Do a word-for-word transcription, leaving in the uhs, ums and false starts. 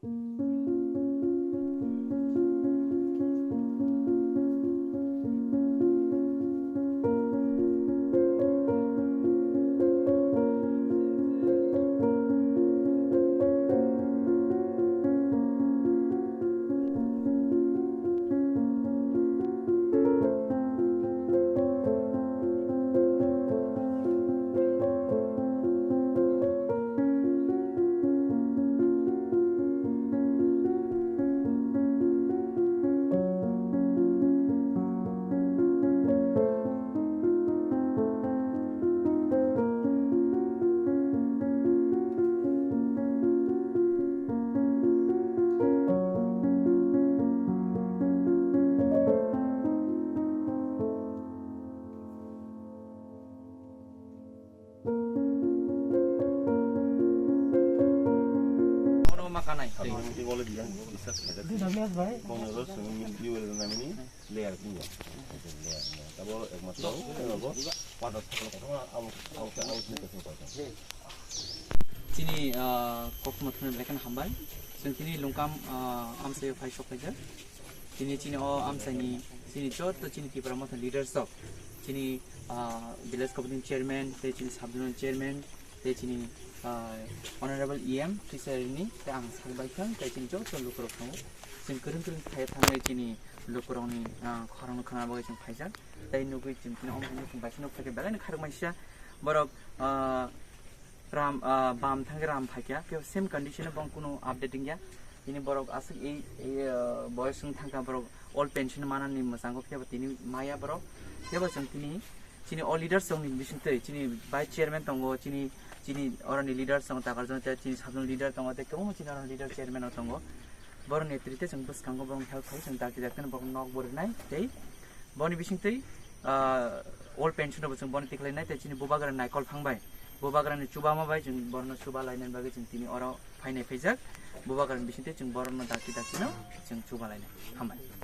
Ono ma kanai. Abo ang tei bole dia, bisa, bisa. Kono ro sung ni beli wala na mini layer punya. Layer punya. Tabo ekmatro, tabo pada sakla kono abo, abo, abo sini kono. Chini, ah, kok mothon lekan hambai. Sung chini lungkam, ah, amsa yo phai sok phai jak. Chini, chini o amsa ni, chini joto chini Tipra Motha leaders rok. Chini, ah, village committee chairman, tei chini sub zonal chairman, tei chini, ah, honorable E M, Tisari ni, tei ang sak bai kha, tei chini joto lukurok tongo. Chwng kwrwng kwrwng phai thangwi chini lukurokni, ah, khorang no khna bagwi chwng phaijak. Tei nugwi chwng chini omo chwng bai kheno phai khe belai no kharok maisa. Borok, ah, ram, ah, bam thangwi ram phaikha, phiya same condition o bong kunu update wngya. Tini borok aswk ei, ei, ah, boyos wng thangkha, borok old pension manani mwchango, phiya bo tini maya borok. Phiya bo chwng tini chini o leaders rokni bisingtwi chini vice chairman tongo, chini, chini oroni leaders tongo, Takarjona tei chini sub zonal leader tongo, tei kwbangma chini oroni leader chairman rok tongo. Borok netrite chwng bwskango borok help khai, chwng dakti dakti no borok nok bo rwnai tei boni bisingtwi, ah, old pension rok bo chwng bono tikhlainai tei chini bubagra naikol phang bai, bubagra ni chubama bai chwng borokno chuba lainani bagwi chwng tini oro phainai phaijak. Bubagra ni bisingtwi chwng borokno dakti dakti no chwng chuba lainai. Hambai.